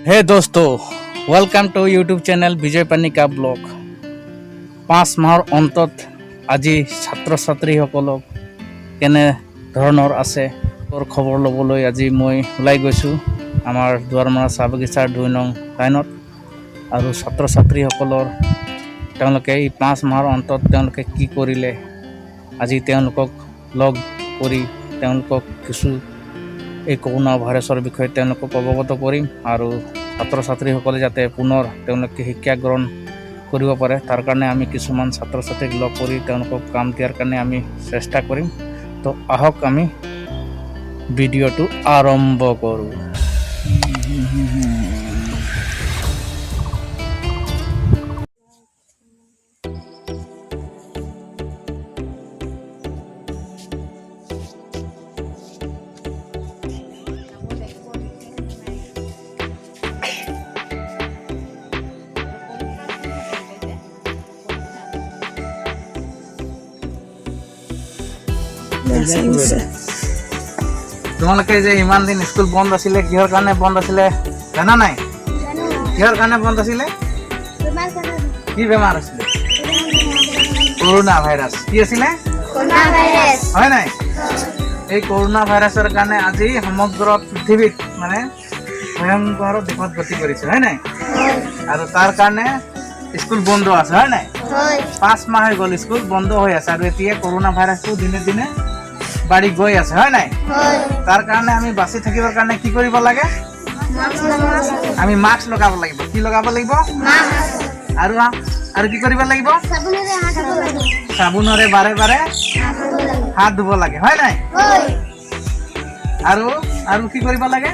হে দোস্ত, welcome to YouTube channel Bijoy Panika blog. 5 মাহৰ অন্তত আজি ছাত্ৰ ছাত্ৰীসকলক কেনে ধৰণৰ আছে তাৰ খবৰ ল'বলৈ আজি মই ওলাই গৈছোঁ আমাৰ দুৱাৰমৰা চাহ বাগিচাৰ 2 নং লাইনত। আৰু ছাত্ৰ ছাত্ৰীসকলৰ তেওঁলোকে এই 5 মাহৰ অন্তত তেওঁলোকে কি কৰিলে, আজি তেওঁলোকক লগ কৰি তেওঁলোকক কিছু এই কৰোণা ভাইৰাছৰ বিষয়ে তেওঁলোকক অৱগত কৰিম আৰু ছাত্ৰ ছাত্ৰীসকলে যাতে পুনৰ তেওঁলোকে শিক্ষা গ্ৰহণ কৰিব পাৰে, তাৰ কাৰণে আমি কিছুমান ছাত্ৰ ছাত্ৰীক লগ কৰি তেওঁলোকক কাম দিয়াৰ কাৰণে আমি চেষ্টা কৰিম। তো আহক, আমি ভিডিঅ'টো আৰম্ভ কৰোঁ। তোমালোকে যে ইমান দিন স্কুল বন্ধ আছিলে, কিহৰ কাৰণে বন্ধ আছিলে জানা নাই? কিহৰ কাৰণে বন্ধ আছিলে? কি বেমাৰ আছিলে? Corona virus. কি আছিলে? হয় নাই? এই কৰোণা ভাইৰাছৰ কাৰণে আজি সমগ্ৰ পৃথিৱীত মানে ভয়ংকৰ দিশত গতি কৰিছে, হয় নাই? আৰু তাৰ কাৰণে স্কুল বন্ধ আছে, হয় নাই? 5 মাহ হৈ গ'ল স্কুল বন্ধ হৈ আছে আৰু এতিয়া কৰোণা ভাইৰাছটো দিনে দিনে বাঢ়ি গৈ আছে, হয় নাই? তাৰ কাৰণে আমি বাচি থাকিবৰ কাৰণে কি কৰিব লাগে? আমি মাস্ক লগাব লাগিব। কি লগাব লাগিব? আৰু কি কৰিব লাগিব? চাবোনৰে বাৰে বাৰে হাত ধুব লাগে, হয় নাই? আৰু কি কৰিব লাগে?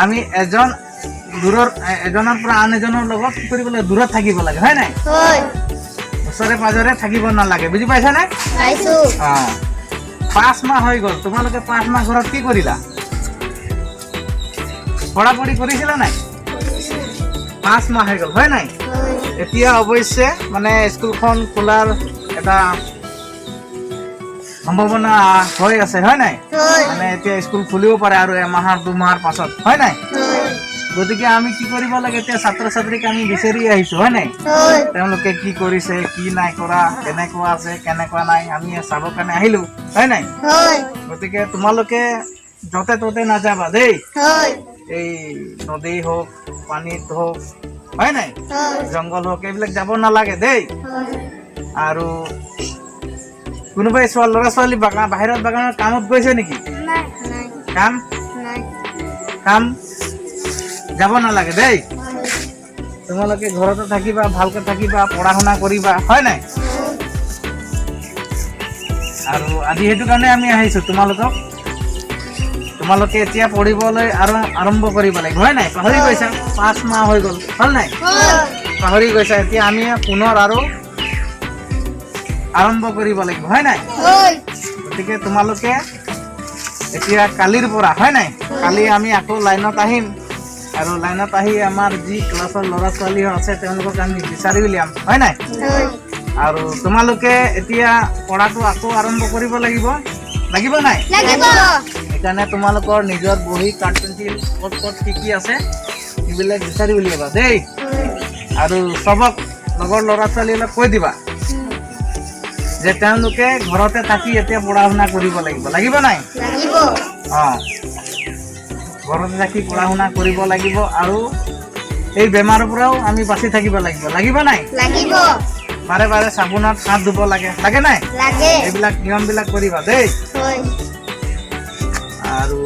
আমি এজন দূৰৰ এজনৰ পৰা আন এজনৰ লগত কি কৰিব লাগে? দূৰত থাকিব লাগে, হয় নাই? ওচৰে পাজৰে থাকিব নালাগে, বুজি পাইছা নাই? অ, 5 মাহ হৈ গ'ল। তোমালোকে 5 মাহ ঘৰত কি কৰিলা? পঢ়া পঢ়ি কৰিছিলা নাই? 5 মাহ হৈ গ'ল, হয় নাই? এতিয়া অৱশ্যে মানে স্কুলখন খোলাৰ এটা সম্ভাৱনা হৈ আছে, হয় নাই? মানে এতিয়া স্কুল খুলিব পাৰে আৰু এমাহৰ 2 মাহৰ পাছত, হয় নাই? গতিকে আমি কি কৰিব লাগে? এতিয়া ছাত্ৰ ছাত্ৰীক আমি বিচাৰি আহিছো, হয় নাই? তেওঁলোকে কি কৰিছে, কি নাই কৰা, কেনেকুৱা আছে, কেনেকুৱা নাই, আমি চাবৰ কাৰণে আহিলো, হয় নাই? গতিকে তোমালোকে য'তে ত'তে নাযাবা দেই। এই নদী হওক, পানীত হওক, হয় নাই, জংঘল হওক, এইবিলাক যাব নালাগে দেই। আৰু কোনোবাই ল'ৰা ছোৱালী বাগান, বাহিৰত বাগানত কামত গৈছে নেকি? কাম কাম যাব নালাগে দেই। তোমালোকে ঘৰতে থাকিবা, ভালকে থাকিবা, পঢ়া শুনা কৰিবা, হয় নাই? আৰু আজি সেইটো কাৰণে আমি আহিছো তোমালোকক। তোমালোকে এতিয়া পঢ়িবলৈ আৰু আৰম্ভ কৰিব লাগিব, হয় নাই? পাহৰি গৈছা, 5 মাহ হৈ গ'ল, হ'ল নাই? পাহৰি গৈছা। এতিয়া আমি পুনৰ আৰু আৰম্ভ কৰিব লাগিব, হয় নাই? গতিকে তোমালোকে এতিয়া কালিৰ পৰা, হয় নাই, কালি আমি আকৌ লাইনত আহিম আৰু লাইনত আহি আমাৰ যি ক্লাছৰ ল'ৰা ছোৱালী আছে, তেওঁলোকক আমি বিচাৰি উলিয়াম, হয় নাই? আৰু তোমালোকে এতিয়া পঢ়াটো আকৌ আৰম্ভ কৰিব লাগিব, লাগিব নাই? সেইকাৰণে তোমালোকৰ নিজৰ বহী, কাঠ পেঞ্চিল ক'ত ক'ত কি কি আছে, সেইবিলাক বিচাৰি উলিয়াবা দেই। আৰু চবক লগৰ ল'ৰা ছোৱালীবিলাক কৈ দিবা যে তেওঁলোকে ঘৰতে থাকি এতিয়া পঢ়া শুনা কৰিব লাগিব, লাগিব নাই? অঁ, ঘৰতে থাকি পঢ়া শুনা কৰিব লাগিব আৰু এই বেমাৰৰ পৰাও আমি বাচি থাকিব লাগিব, লাগিব নাই? বাৰে বাৰে চাবোনত হাত ধুব লাগে, লাগে নাই? এইবিলাক নিয়মবিলাক কৰিবা দেই। আৰু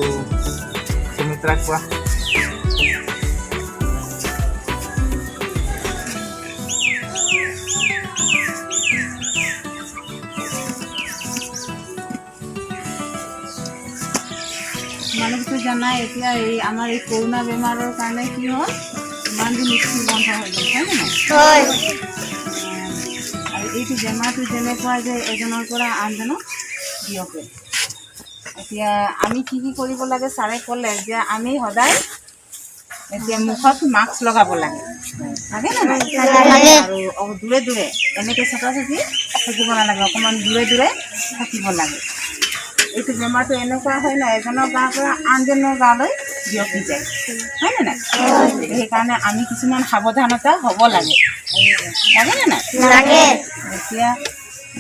সুমিত্ৰাক কোৱা। তোমালোকেতো জানাই, এতিয়া এই আমাৰ এই কৰোণা বেমাৰৰ কাৰণে কি হ'ল, ইমান দিন স্কুল বন্ধ হৈ গ'ল, হয় নে নাই? আৰু এইটো বেমাৰটো যেনেকুৱা যে এজনৰ পৰা আনজনক বিয়পে। এতিয়া আমি কি কি কৰিব লাগে, ছাৰে ক'লে যে আমি সদায় এতিয়া মুখত মাস্ক লগাব লাগে, লাগে নে নাই? আৰু দূৰে দূৰে এনেকৈ চপা চপি থাকিব নালাগে, অকণমান দূৰে দূৰে থাকিব লাগে। এইটো বেমাৰটো এনেকুৱা হয় ন, এজনৰ গাৰ পৰা আনজনৰ গালৈ বিয়পি যায়, হয়নে নাই? সেইকাৰণে আমি কিছুমান সাৱধানতা হ'ব লাগে, লাগেনে নাই? লাগে। এতিয়া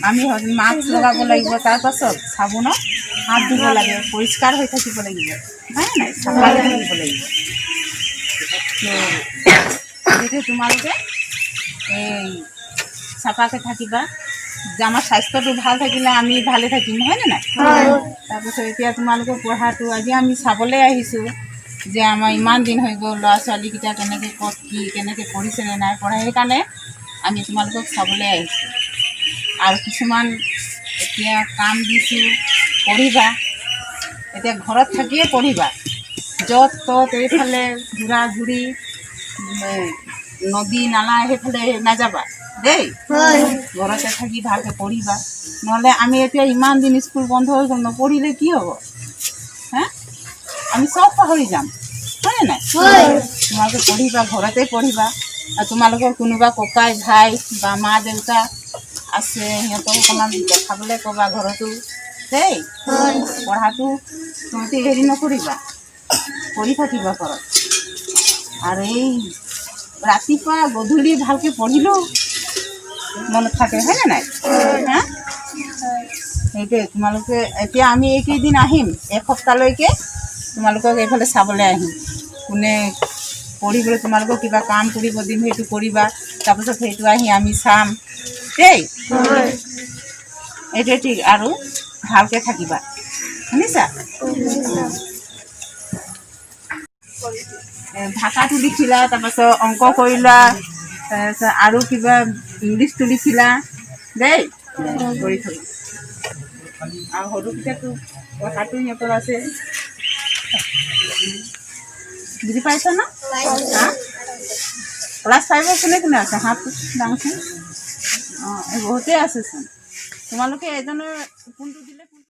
আমি মাস্ক লগাব লাগিব, তাৰপাছত চাবোনত হাত ধুব লাগে, পৰিষ্কাৰ হৈ থাকিব লাগিব, হয়নে নাই? চাফা হৈ থাকিব লাগিব। সেইটো তোমালোকে এই চাফাকৈ থাকিবা যে আমাৰ স্বাস্থ্যটো ভাল থাকিলে আমি ভালে থাকিম, হয়নে নাই? তাৰপিছত এতিয়া তোমালোকৰ পঢ়াটো আজি আমি চাবলৈ আহিছোঁ যে আমাৰ ইমান দিন হৈ গ'ল, ল'ৰা ছোৱালীকেইটা কেনেকৈ, ক'ত কি কেনেকৈ পঢ়িছে নে নাই পঢ়া, সেইকাৰণে আমি তোমালোকক চাবলৈ আহিছোঁ। আৰু কিছুমান এতিয়া কাম দিছোঁ, পঢ়িবা। এতিয়া ঘৰত থাকিয়ে পঢ়িবা। য'ত ত'ত এইফালে ঘূৰা ঘূৰি নদী নালা সেইফালে নাযাবা দেই। ঘৰতে থাকি ভালকৈ পঢ়িবা। নহ'লে আমি এতিয়া ইমান দিন স্কুল বন্ধ হৈ গ'ল, নপঢ়িলে কি হ'ব? হা, আমি চব পাহৰি যাম, হয়নে নাই? তোমালোকে পঢ়িবা, ঘৰতে পঢ়িবা। আৰু তোমালোকৰ কোনোবা ককাই ভাই বা মা দেউতা আছে, সিহঁতক অকণমান দেখাবলৈ ক'বা ঘৰতো দেই। পঢ়াটো তহঁতি হেৰি নকৰিবা, পঢ়ি থাকিবা ঘৰত। আৰু এই ৰাতিপুৱা গধূলি ভালকৈ পঢ়িলেও মনত থাকে, হয়নে নাই? হা, সেইটোৱে। তোমালোকে এতিয়া আমি এইকেইদিন আহিম, এসপ্তাহলৈকে তোমালোকক এইফালে চাবলৈ আহিম। কোনে পঢ়িবলৈ, তোমালোকক কিবা কাম কৰিব দিম, সেইটো কৰিবা। তাৰপাছত সেইটো আহি আমি চাম দেই। এইটোৱে ঠিক। আৰু ভালকৈ থাকিবা, শুনিছা? ভাষাটো লিখিলা, তাৰপাছত অংক কৰিলা, তাৰপিছত আৰু কিবা ইংলিছটো লিখিলা দেই, কৰি থবা। আৰু সৰুকেইটাতো পঢ়াটো সিহঁতৰ আছে, বুজি পাইছা ন? হা, ক্লাছ 5ৰ কোনে কোনে আছে, হাত দাঙচোন। অঁ, এই বহুতেই আছেচোন। তোমালোকে এজনৰ কোনটো দিলে কোনটো